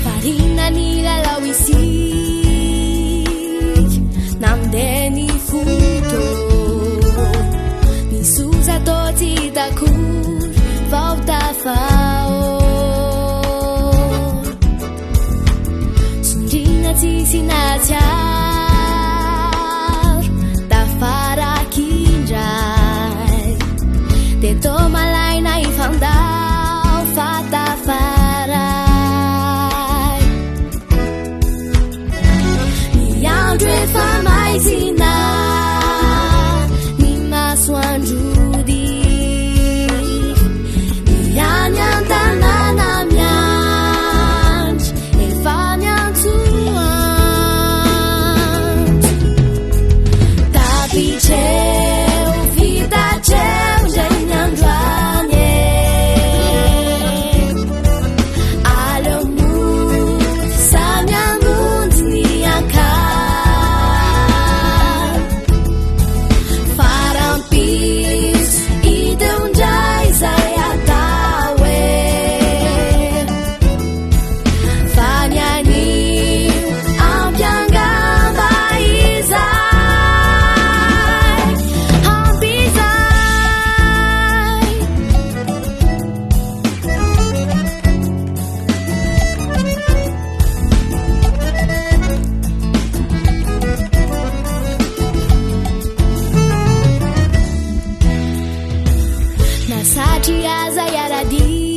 Variana nilalao isika, nandeha ny fotoana. Ny sosa toa tsy hita akory vao tafahoatra. Sondriana tsisy nahatsiaro, tafaraka indray. Dia toa malaina hifandao fa tafaray. Ny andro efa maizina, ny masoandro ody. Ny any an-tanàna miandry, efa miantsoantso. Tapitra eo, vita hatreo indray ny androany e. Aleo mody, samy hamonjy ny ankany. Farampitso, hita eo indray izay atao e. Fa ny anio ampy angamba izay, ampy izay. Na satry aza hiara-dia.